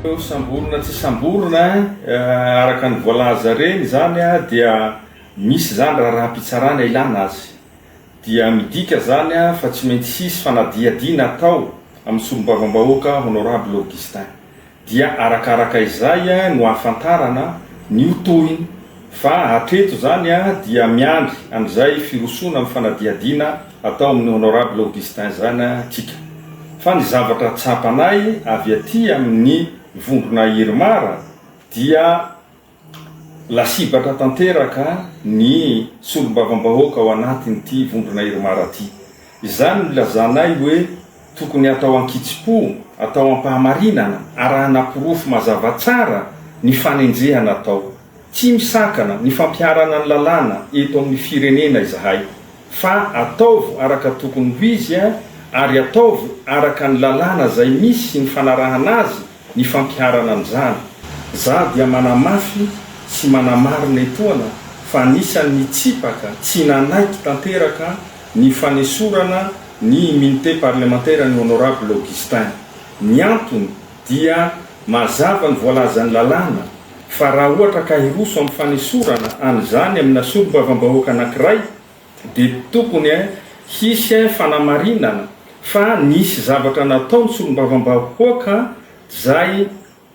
Ho samborina tsy samborina, araka ny voalaza ireny izany dia misy izany raharaham-pitsarana ilana azy. Dia midika izany fa tsy maintsy hisy fanadihadiana atao amin'ny solombavambahoaka Honorable Augustin. Dia arakaraka izay no ahafantarana ny ho tohiny fa hatreto izany dia miandry an'izay firosoana amin'ny fanadihadiana atao amin'i Honorable Augustin izany tsika. Fa ny zavatra tsapanay avy aty amin'ny vondrona Irmar dia Lasibatra tanteraka ny solombavambahoaka ao anatin'ity vondrona Irmar ity. Izany no ilazanay hoe tokony hatao an-kitsim-po, atao am-pahamarinana, arahana porofo mazava tsara ny fanenjehana atao. Tsy misakana ny fampiharana ny lalàna eto amin'ny firenena izahay, fa ataovy araka tokony ho izy ary ataovy araka ny lalàna izay misy sy ny fanarahana azy ny fampiharana an'izany. Za dia manamafy sy manamarina etoana fa anisan'ny nitsipaka tsy nanaiky tanteraka ny fanesorana ny immunité parlementaire an'i Honorable Augustin. Ny antony dia mazava ny voalazan'ny lalàna fa raha ohatra ka hiroso amin'ny fanesorana an'izany amina solombavambahoaka anankiray dia tokony hisy fanamarinana fa nisy zavatra nataon'ny solombavambahoaka zay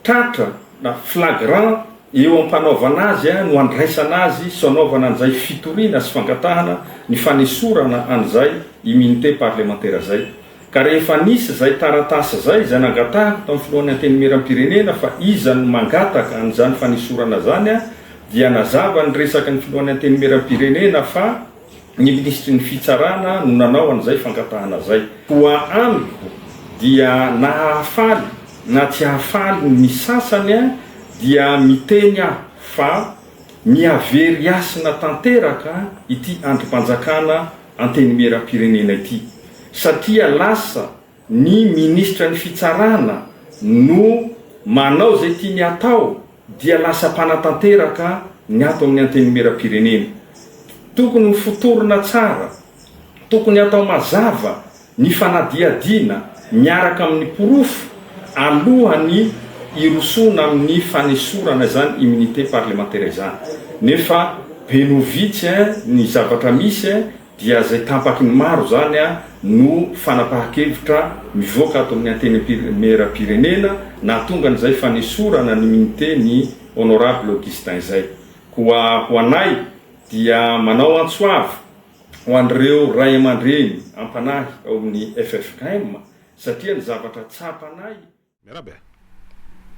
tratra na flagrant eo am-panaovana azy no andraisana azy sy anaovana an'izay fitoriana sy fangatahana ny fanesorana an'izay immunité parlementaire zay. Ka rehefa nisy izay taratasy izay, izay nangatahako tamin'ny filohan'ny Antenimierampirenena fa iza no mangataka an'izany fanesorana izany dia nazava ny resaky ny filohan'ny Antenimierampirenena fa ny minisitry ny fitsarana no nanao an'izay fangatahana izay. Koa amiko dia na hahafaly na tsy hahafaly ny sasany dia miteny aho fa mihavery hasina tanteraka ity andrim-panjakana Antenimierampirenena ity satria lasa ny minisitra ny fitsarana no manao izay tiany hatao dia lasa mpanatanteraka ny ato amin'ny Antenimierampirenena. Tokony ho fotorina tsara, tokony hatao mazava ny fanadihadiana miaraka amin'ny porofo alohan'ny hirosoana amin'ny fanesorana izany immunité parlementaire izany. Nefa be noho vitsy ny zavatra misy dia izay tampaky ny maro izany no fanapahan-kevitra mivoaka ato amin'ny Antenimierampirenena nahatonga an'izay fanesorana ny immunité ny Honorable Augustin izay. Koa ho anay dia manao antso avo ho an'ireo ray aman-dreny am-panahy ao amin'ny ffkm satria ny zavatra tsapanay Miarahaba e.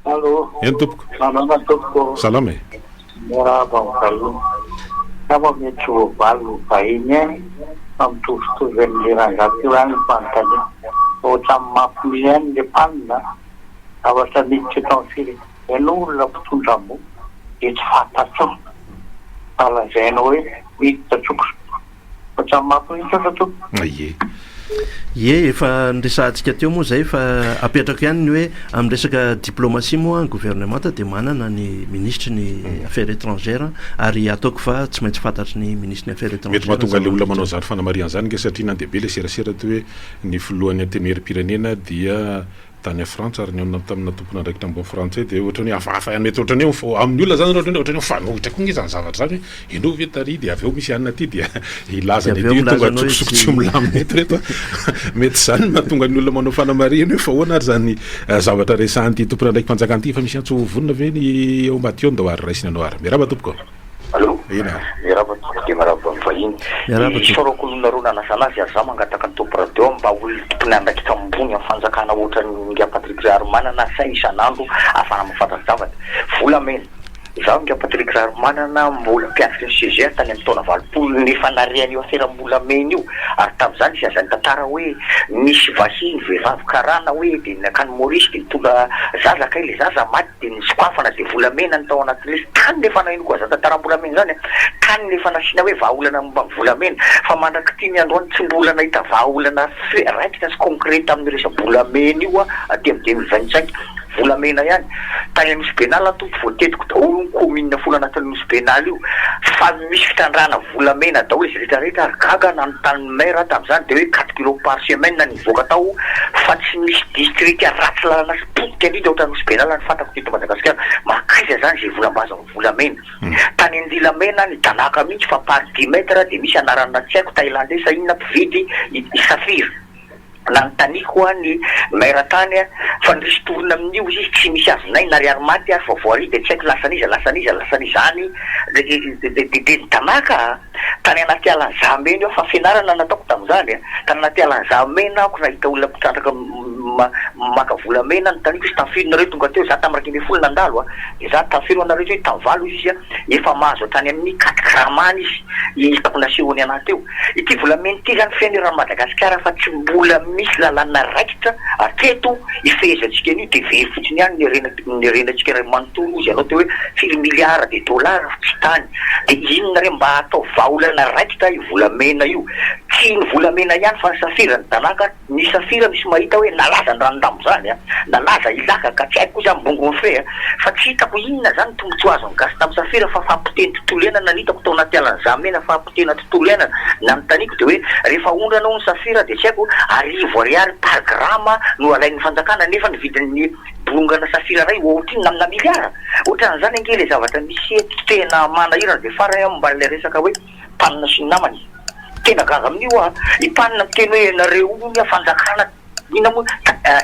Allo. Eny tompoko. Salama tompoko. Salama e. Miarahaba ny vahiny. Angamba mety tsy voavaly ny vahiny any fa mitovitovy amin'ilay rangahy teo ihany ny fanontaniana. Fa ohatran'ny mampiomehy ihany ilay mpanina a. Zavatra miditra eto amin'ny firenena. Ianao olona mpitondra ambony dia tsy fantatrao fa lazainao hoe miditra an-tsokosoko. Ohatran'ny mampiomehy tsotra tompoko. Ie. Ie, efa niresahantsika teo moa izay fa apetrako ihany ny hoe amin'ny resaka diplomatie moa ny governemanta dia manana ny minisitry ny affaires étrangères ary ataoko fa tsy maintsy fantatry ny minisitry ny affaires Mety étrangères mahatonga ny ilay olona manao zava-misy. izany fanamarihana izany ange satria nandeha be ilay serasera teo hoe ny filohan'ny antenimieram-pirenena dia tany Frantsa ary nihaona tamina tompon'andraikitra ambony frantsay dia ohatran'ny hoe hafahafa ihany mety ohatran'ny hoe amin'ny olona zany ohatran'ny hoe ohatran'ny hoe mifanohitra koa nge zany zavatra zany hoe ianao ve tary dia avy eo misy anona aty dia hilaza ny Dia avy aty eo hoe tonga milaza anao hoe antsokosoko tsy tsy milamina eto reto a mety zany no mahatonga ny olona manao fanamarihana hoe fa ahoana ary zany zavatra resahan'ity tompon'andraiki-panjakana ity efa misy antso vonona ve ny ao ambadika ao ndao ary raisina anao ary miarahaba tompoko. Allo, Eny ary. miarahaba tompoko dia miarahaba ny vahiny. Miarahaba tompoko. Isaorako olona roa nanasa anazy ary za mangataka ny top radio mba olona tompon'andraikitra ambony amin'ny fanjakana ohatran'ny Ingahy Patrick Raharimanana asaina isan'andro ahafahana mahafantatra zavatra. Volamena. Izaho Ingahy Patrick Raharimanana mbola mpianatry ny CGA tany amin'ny taona 80 nefa nare an'io aferam-bolamena io ary tamin'izany nisy an'izany tantara hoe nisy vahiny vehivavy karana hoe dia nankany Maurice dia nitondra zaza kay ilay zaza maty Dia nisokafana dia volamena ny tao anatin'ilay izy. Tany nefa naheno koa zany tantaram-bolamena zany an! Tany nefa nasiana hoe vahaolana momba ny volamena. Fa mandrak'ity ny androany tsy mbola nahita vahaolana fe raikitra sy concret tamin'io resa-bolamena io aho aty amin'ny 2025. Volamena ihany. Tany Anosy Benala tompoko voatetiko daholo ny commune folo anatin'ny Nosy Benala io fa misy fitrandrahana volamena daholo izy rehetra rehetra ary gaga nanontany ny maire aho tamin'izany dia hoe quatre kilos par semaine ny mivoaka tao fa tsy misy district ratsy lalana sy potika indrindra ohatran'ny Nosy Benala ny fantako teto Madagasikara. Mankaiza izany izay volam-baza volamena? Tany Andilamena any Danaka mihitsy fa par dix mètres dia misy anarana tsy haiko Thaïlandais sa inona mpividy i saphir. Nanontaniako hoa ny maire tany fa ny ristourne amin'io izy tsy misy azonay na ariary maty ary fa voirie dia tsy haiko lasan'iza lasan'iza lasan'iza any dia ny Danaka a! Tany anaty alan'i Zahamena io aho fa fianarana nataoko tamin'izany a! Tany anaty alan'i Zahamena aho ko nahita olona mpitrandraka maka volamena nanontaniako izy tamin'ny firy nareo tonga teo za tamin'ny 11 nandalo a! Dia za tamin'ny firy ho'a nareo teo tamin'ny valo izy a! Efa mahazo hatrany amin'ny quatre grammes any izy hitako nasehony anah teo. Ity volamena ity izany feno eran'i Madagasikara fa tsy mbola misy lalàna raikitra hatreto ifehezantsika an'io dia very fotsiny ihany ny harena ny harenantsika iray manontolo hozy ianao teo hoe firy milliards de dollars tsy tany dia inona re mba atao vahaolana raikitra io volamena io tsy ny volamena ihany fa ny safira ny danaka Ny safira misy mahita hoe nalaza ny ranondambo zany a, nalaza ilaka ka tsy haiko koa zany mbongo mifehy a, fa tsy hitako inona zany tombotsoa azon'ny gasy tamin'ny safira fa fampotehiny tontolo iainana ny hitako tao anaty alan'i Zahamena fahapotehina tontolo iainana, nanontaniako dia hoe rehefa aondrana hono safira dia tsy haiko arivo ariary par gramme no alain'ny fanjakana nefa ny vidin'ny bolongana safira iray ohatrinona amina miliara? Ohatran'izany ange ilay zavatra misy eto tena manahirana dia farany aho momba an'ilay resaka hoe Mpanina sy ny namany. Tena gaga amin'io aho. I Mpanina miteny hoe nareo hono fanjakana inona moa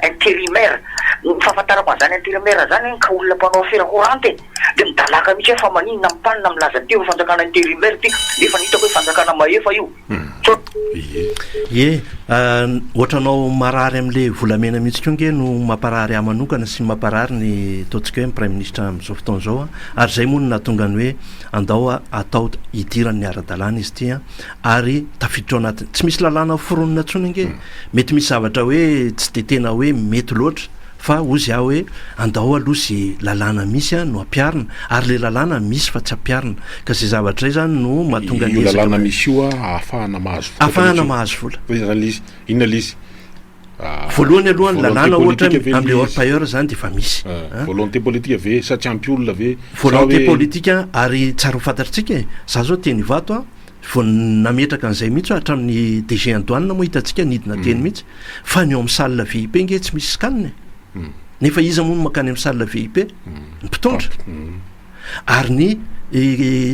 intérimaire. Ny fahafantarako an'izany intérimaire zany ka olona mpanao afera courante e. Dia midalaka mihitsy aho fa maninona ny Mpanina milaza an'ity hoe fanjakana intérimaire ity nefa ny hitako hoe fanjakana mahefa io. Ie, ohatranao marary amin'le volamena mihitsy koa nge no mamparary ahy manokana sy mamparary ny ataontsika hoe ny praiminisitra amin'izao fotoana izao a, ary izay moa no nahatonga ny hoe andao atao hidiran'ny ara-dalàna izy ity ary tafiditra ao anatin'ny, tsy misy lalàna foronina intsony ange, mety misy zavatra hoe tsy dia tena hoe mety loatra fa hozy aho hoe andao aloha ze lalàna misy no ampiharina ary le lalàna misy fa tsy ampiharina ka ze zavatra zay zany no mahatonga ny Io lalàna misy io ahafahana mahazo vola. Ahafahana mahazo vola. Fa inona le izy? Inona le izy? Voalohany aloha ny lalàna ohatra amle orpailleur zany de efa misy. Volonté politique ve sa tsy ampy olona ve? Volonté politique ary tsara ho fantatritsika e, za zao teny Ivato a, vao nametraka an'izay mihitsy aho hatramin'ny DG an'ny douane moa hitantsika nidina teny mihitsy fa ny ao amin'ny salle VIP nge tsy misy scan e. Nefa iza moa no mankany amin'ny salle VIP? Ny mpitondra. Ary ny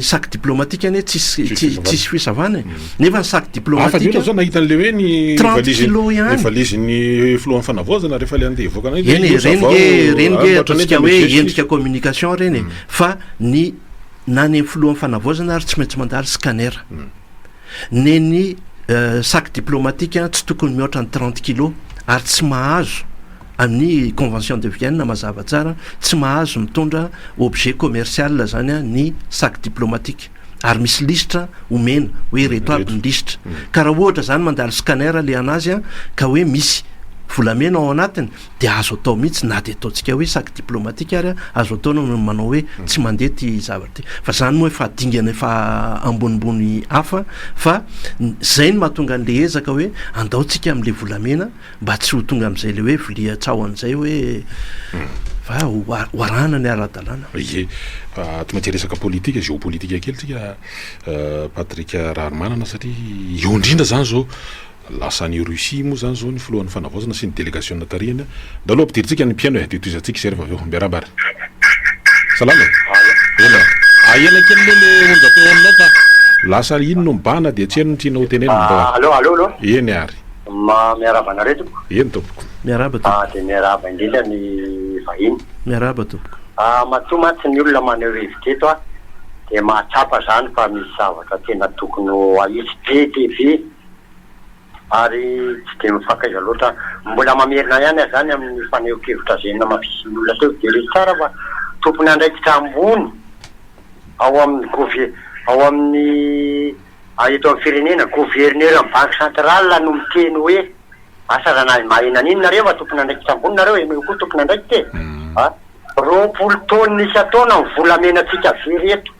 sac diplomatique anie tsisy tsisy fisavana e. Nefa ny sac diplomatique. Hafa ny olona zao nahita an'le hoe ny 30 kilos ihany. Ny valizin'ny filohan'ny fanavaozana rehefa le andeha hivoaka an'iny. Eny e, reny nge reny nge ataontsika hoe endrika communication reny e. Fa ny na ny filohan'ny fanavaozana ary tsy maintsy mandalo scanner. Nen'ny sac diplomatique tsy tokony mihoatra ny 30 kilos ary tsy mahazo amin'ny convention de Vienne mazava tsara tsy mahazo mitondra objet commercial zany ny sac diplomatique ary misy lisitra omena hoe ireto aby ny lisitra ka raha ohatra zany mandalo scanner le anazy ka hoe misy volamena ao anatiny dia azo atao mihitsy na dia ataontsika hoe sac diplomatique ary azo atao ny manao hoe tsy mandeha ity zavatra ity fa zany moa efa dingana efa ambonimbony hafa fa zay no mahatonga an'le ezaka hoe andao tsika am'le volamena mba tsy ho tonga am'izay le hoe vilia tsaho an'izay hoe fa ho arahana ny ara-dalàna. Ie, tsy maintsy resaka politika, géopolitique kely tsika Patrick Raharimanana satria eo indrindra zany zao Lasa any Russie moa izany izao ny filohan'ny fanavaozana sy ny delegasiona tarihiny. Ndao aloha ampidirintsika ny mpihaino e, dia tohizantsika izay rehefa avy eo. Miarahaba ary. Salama e. Eny e. Ahena kely aloha le onjam-peo aminao fa lasa iny no mibahana dia tsy heno ny tianao ho tenenina. Ndao ary. Allo, allo, allo. Eny ary. Ma, miarahaba anareo tompoko. Eny tompoko. Miarahaba tompoko. Ah, dia miarahaba indrindra ny vahiny. Miarahaba tompoko. Ah, matoa mantsy ny olona maneho hevitra eto ah, dia mahatsapa izany fa misy zavatra tena tokony ho ahitsy be dia be. Ary tsy dia mifankaiza loatra. Mbola mamerina ihany aho izany amin'ny fanehoan-kevitra izay namafisin'ny olona teo. Jereo tsara fa tompon'andraikitra ambony ao amin'ny gove- ao amin'ny eto amin'ny firenena, governeran'ny banky centrale no miteny hoe, asa raha nahay mahay naninona nareo fa tompon'andraikitra ambony nareo, ianao koa tompon'andraikitra e! A! 20 taonina isan-taona ny volamenantsika very eto.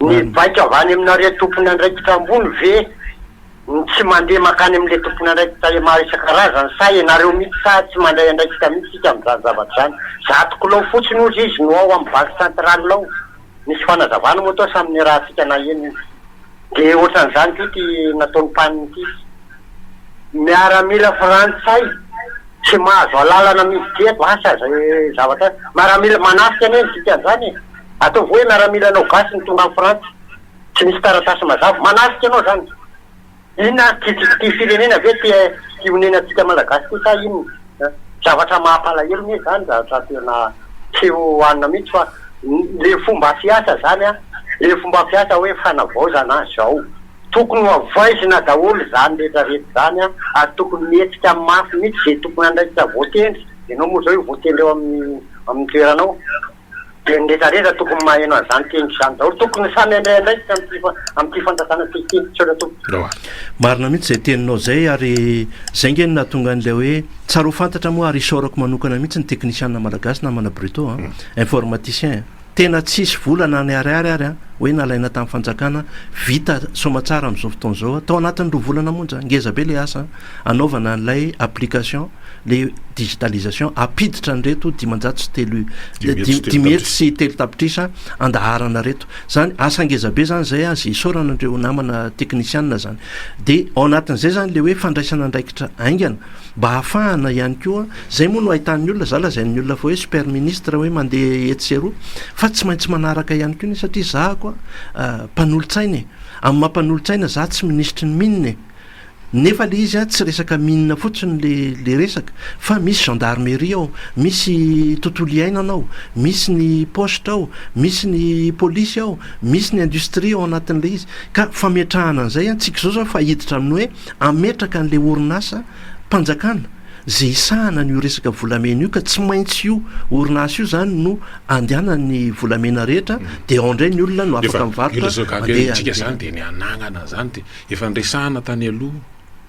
Ny baiko avy any aminareo tompon'andraikitra ambony ve? Ny tsy mandeha mankany amin'ilay tompon'andraikitra maro isan-karazany sa ianareo mihitsy sa tsy mandray andraikitra mihitsy isika amin'izany zavatra izany? Zato kilao fotsiny hozy izy no ao amin'ny banque centrale ao. Nisy fanazavana moa tao samy niarahantsika naheno io. Dia ohatran'izany koa ity nataon'i Pan ity. Miaramila frantsay tsy mahazo alalana miditra eto, asa izay zavatra, miaramila manafika anie ny dikan'izany e! Ataovy hoe miaramilanao gasy no tonga any Frantsa. Tsy misy taratasy mazava. Manafika anao zany. Inona ary ty ty firenena ve ty ty onenantsika malagasy ty sa inona? Zavatra mampalahelo ne zany zavatra tena tsy ho hanina mihitsy fa le fomba fiasa zany an, le fomba fiasa hoe fanavaozana zao. Tokony ho havaizina daholo zany rehetra rehetra zany an, ary tokony mihetsika mafy mihitsy ze tompon'andraikitra voatendry, enao moa zao io voatendry eo amin'ny amin'ny toeranao. Dia ny rehetra rehetra tokony maheno an'izany teniko izany daholo. Tokony samy handray andraikitra amin'ity amin'ity fanjakana ity ity. Misaotra tompoko. Marina mihitsy izay teninao izay ary izay nge no nahatonga an'ilay hoe tsara ho fantatra moa ary isaorako manokana mihitsy ny teknisianina malagasy namana Bruto a, informaticien a, tena tsisy vola na ny ariary ary a, hoe nalaina tamin'ny fanjakana, vita soamatsara amin'izao fotoana izao a, tao anatin'ny roa volana monja, ngeza be ilay asa anaovana an'ilay application. le digitalisation hampiditra an'ireto 305 503 tapitrisa andaharana reto zany. Asa ngeza be zany zay azy, isaorana andreo namana teknisianina zany. De ao anatin'izay zany le hoe fandraisana andraikitra aingana mba hahafahana ihany koa zay moa no ahitan'ny olona za lazain'ny olona fa hoe super ministre hoe mandeha etsy sy eroa, fa tsy maintsy manaraka ihany koa ny satria zahako a mpanolotsaina e, amin'ny mampanolotsaina za tsy minisitry ny mine e. Nefa le izy tsy resaka mine fotsiny le le resaka fa misy gendarmerie ao, misy tontolo iainana ao, misy ny poste ao, misy ny polisy ao, misy ny industrie ao anatin'le izy. Ka fametrahana an'izay an, tsika izao zao fa hiditra amin'ny hoe hametraka an'le orinasa mpanjakana ze hisahana an'io resaka volamena io, ka tsy maintsy io orinasa io zany no andehanan'ny volamena rehetra, de ao indray ny olona no afaka mivarotra mandeha. Tsika zany de ny anagnana zany de Efa niresahana tany aloha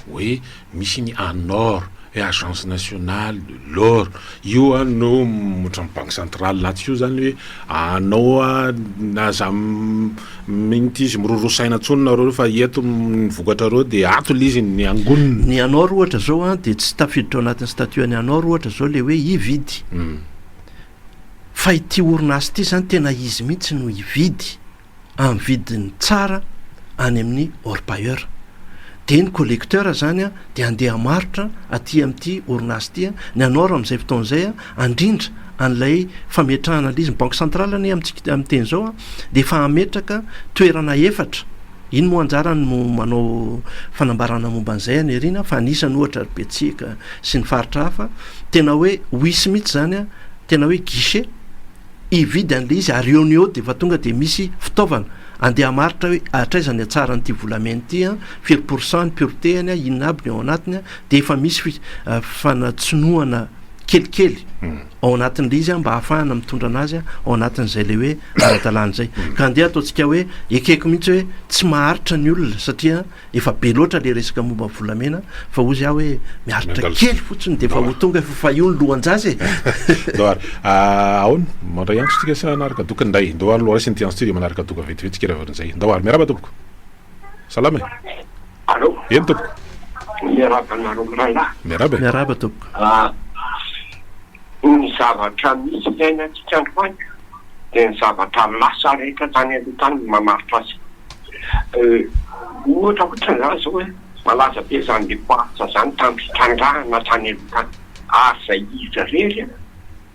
hoe misy ny ANOR, hoe Agence Nationale de l'Or, io an no ohatran'ny banque centrale atsy io zany hoe anao an aza ino ty izy miroroa saina intsony nareo fa eto ny vokatrareo de ato le izy ny angonina. Ny ANOR ohatra zao an de tsy tafiditra ao anatin'ny statut an'ny ANOR ohatra zao le hoe hividy fa ity orinasa ity zany tena izy mihitsy no hividy. amin'ny vidiny tsara any amin'ny orpailleur. Dia ny collecteur zany dia handeha hamarotra aty amin'ity orinasa ity, ny ANOR amin'izay fotoana izay handrindra an'ilay fametrahana ilay izy. Ny banque centrale anie amintsika amin'ny teny izao dia efa hametraka toerana efatra, iny moa anjarany no manao fanambarana momba an'izay any aoriana fa anisany ohatra ry Betsiaka sy ny faritra hafa, tena hoe ho hisy mihitsy izany tena hoe guichet. hividy an'ilay izy ary eo no eo dia efa tonga dia misy fitaovana andeha hamaritra hoe hatraiza ny hatsaran'ity volamena ity an, firy pour cent ny pureté-ny an, inona aby ny ao anatiny an, dia efa misy fanatsinohana kelikely ao anatin'ilay izy an mba hahafahana mitondra anazy ao anatin'izay ilay hoe ara-dalàna izay. Ka andeha ataontsika hoe ekeko mihitsy hoe tsy maharitra ny olona satria Efa be loatra le resaka momba ny volamena fa hozy aho hoe miaritra kely fotsiny de efa ho tonga efa fa io ny lohan-jaza e. Ndao ary. Aona? Mandray antso tsika sa hanaraka doka indray? Ndao ary aloha raisina ity antso ity dia manaraka doka vetivety tsika raha ohatran'izay. Ndao ary. Miarahaba tompoko. Salama e. Allô? Eny tompoko. Miarahaba anareo mirahalahy. Miarahaba e. Miarahaba tompoko. Ny zavatra misy iainantsika androany dia ny zavatra lasa rehetra tany aloha tany no mamaritra azy. Ohatra fotsiny izany izao hoe malaza be izany le quartz izany tamin'ny fitrandrahana tany aloha tany ary izay izy irery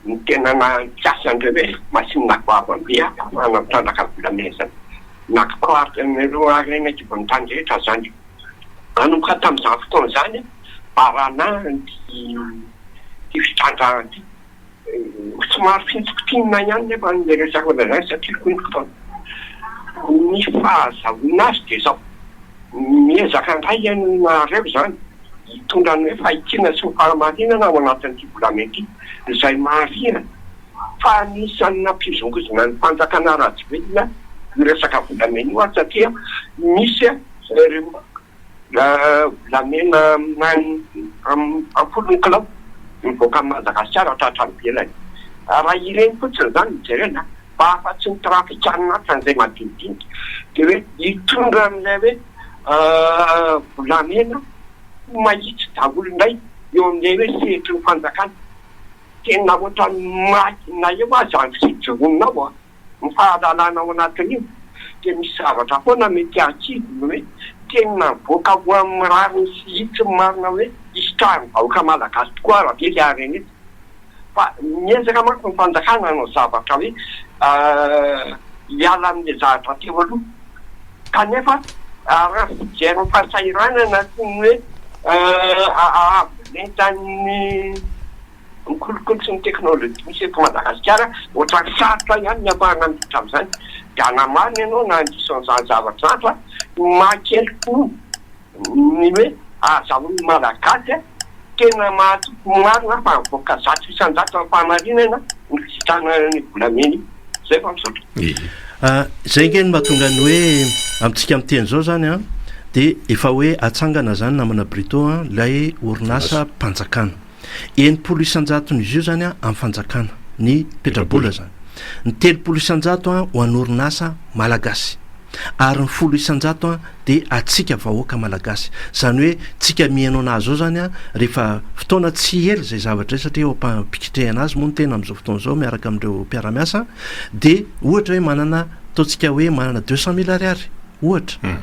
no tena nampiasa an'ireo hoe machine goavambe ahafahana mitrandraka volamena izany. Na quartz ireo harena an-kibon'ny tany rehetra izany. Nanomboka tamin'izany fotoana izany, barana ity fitrandrahana ity. Somary fintintinina ihany nefa ny resaka lazaina satria koa ny fotoana. Ny fahazahoana azy dia izao, miezaka indray ianareo izany hitondra ny hoe fahitsiana sy ny fahamarinana ao anatin'ity volamena ity, izay marihina fa anisan'ny nampihozongozona ny fanjakana Rajoelina io resaka volamena io ary satria misy ireo volamena am-polony kilao mivoaka an'i Madagasikara hatratrany ivelany. Raha ireny fotsiny izany no jerena, mba afa-tsy ny trafikana hatrany izay madinidinika dia hoe hitondra an'ilay hoe. volamena ho mahitsy daholo indray eo amin'ilay hoe sehatry ny fanjakana. Tena ohatran'ny maty na eo aza ny fijoroanao an, ny fahalalana ao anatin'io dia misy zavatra foana mety hahakidy ny hoe tena mivoaka ho amin'ny rariny sy hitsiny marina hoe hisitrahan'ny vahoaka malagasy tokoa ara ve ilay harena eto. Fa miezaka manko ny fanjakana hanao zavatra hoe hiala amin'ilay zavatra teo aloha kanefa raha fijery ny fahasahiranana sy ny hoe avo lentan'ny ny kolikoly sy ny teknolojia misy eto Madagasikara, ohatran'ny sarotra ihany ny hafahana miditra amin'izany. Dia hanamarina ianao na handiso an'izany zavatra izany fa ny maha kely finoana ny hoe ahazahoan'ny Malagasy tena mahatoky marina fa mivoaka 100% amin'ny fahamarinana ny fisitrahana ny volamena io. Izay fa misaotra. Izay ange no mahatonga ny hoe amintsika miteny izao izany an, dia efa hoe atsangana izany namana Brito an, ilay orinasam-panjakana. 60 isanjaton'izy io izany amin'ny fanjakana, ny petrabola izany. Ny 30 isanjato ho an'ny orinasa malagasy. Ary ny 10 isanjato dia antsika vahoaka malagasy. Izany hoe tsika mihaino an'azy izao izany rehefa fotoana tsy ela izay zavatra izay satria eo am-pikitrehana azy moa ny tena amin'izao fotoana izao miaraka amin'ireo mpiara-miasa dia ohatra hoe manana ataontsika hoe manana 200 mille ariary ohatra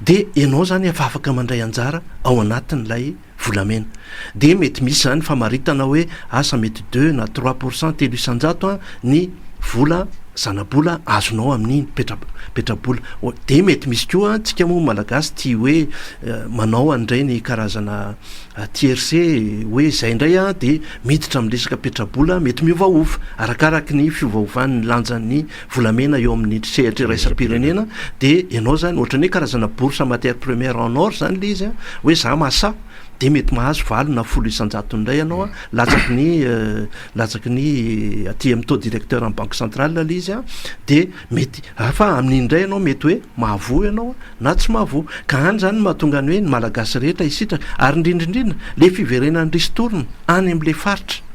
dia ianao izany efa afaka mandray anjara ao anatin'ilay volamena. Dia mety misy izany famaritana hoe asa mety deux na 3% 3 isanjato ny vola zanabola azonao amin'iny petra petrabola. Dia mety misy koa tsika moa malagasy tia hoe manao an'ireny karazana tiercé hoe izay indray an dia miditra amin'ny resaka petrabola mety miovaova arakaraky ny fiovaovan'ny lanjan'ny volamena eo amin'ny sehatra iraisam-pirenena dia ianao izany ohatran'ny hoe karazana bourse matière première en or izany ilay izy an, hoe za mahasahy dia mety mahazo 8 na 10 isanjatony indray ianao an, latsaky ny latsaky ny aty amin'ny taux directeur amin'ny banque centrale ilay izy an, dia mety fa amin'iny indray ianao mety hoe mahavoa ianao na tsy mahavoa, ka any izany no mahatonga ny hoe ny malagasy rehetra hisitraka ary indrindra indrindra ilay fiverenan'ny ristourne any amin'ilay faritra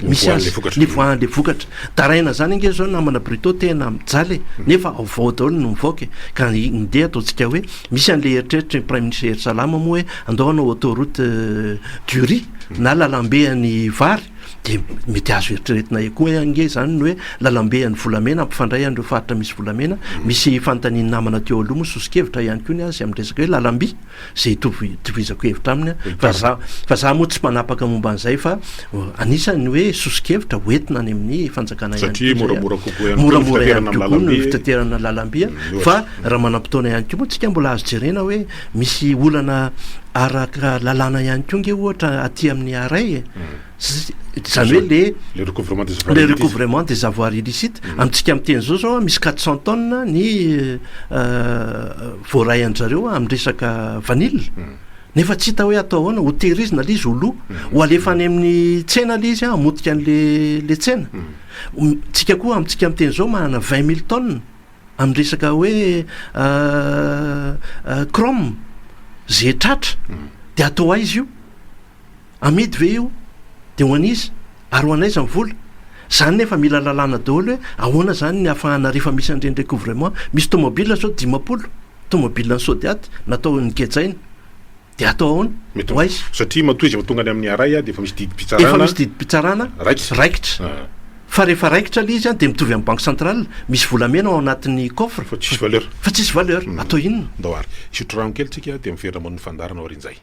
misy azy ny voahan'le vokatra daraina zany ange zao namana Brito tena mijaly e nefa vaovao daholo no mivoaka e ka ndeha ataontsika hoe misy an'le eritreritry ny premier ministre Hery Salama moa hoe andao hanao autoroute du riz na lalambe any vary de mety azo eritreretina koa ange zany ny hoe lalambe any volamena ampifandray an'ireo faritra misy volamena. Misy fanontanian'ny namana teo aloha moa soso-kevitra ihany koa ny azy amin'ny resaka hoe lalamby zay hitovy hitovizako hevitra aminy fa za fa za moa tsy manapaka momba an'izay fa anisan'ny hoe soso-kevitra hoentina any amin'ny fanjakana ihany satria koa zay moramora kokoa ihany koa ny moramora ihany fitaterana amin'ny kokoa ny lalamby fitaterana lalamby fa raha manam-potoana ihany koa moa tsika mbola azo jerena hoe misy olana araka lalàna ihany koa nge ohatra aty amin'ny aray e zany hoe le le recouvrement des avoirs le illicites. Recouvrement des avoirs illicites amintsika miteny zao zao a misy 400 tonnes ny voaray an-jareo amin'ny resaka vanille nefa tsy hita hoe atao ahoana ho tehirizina le izy ho lo ho alefa any amin'ny tsena le izy a hamotika an'le le tsena. Tsika koa amintsika miteny zao manana 20 000 tonnes amin'ny resaka hoe chrome zay tratra de atao aiza io amidy ve io de ho an'iza ary ho anaiza ny vola zany nefa mila lalàna daholo hoe ahoana zany ny ahafahana rehefa misy an'ireny recouvrement. Misy tomobile zao 50 tomobile ny Sodiat natao ny gejaina de atao ahoana mety ho aiza satria matoa izy efa tonga any amin'ny aray a de efa misy efa didim-pitsarana misy didim-pitsarana raikitra raikitra Ah, fa rehefa raikitra le izy a de mitovy amin'ny banque centrale misy volamena ao anatin'ny coffre fa tsisy valeur fa tsisy valeur atao inona ndao ary isotro rano kely tsika de miverina moa ny fandaharana aorian'izay.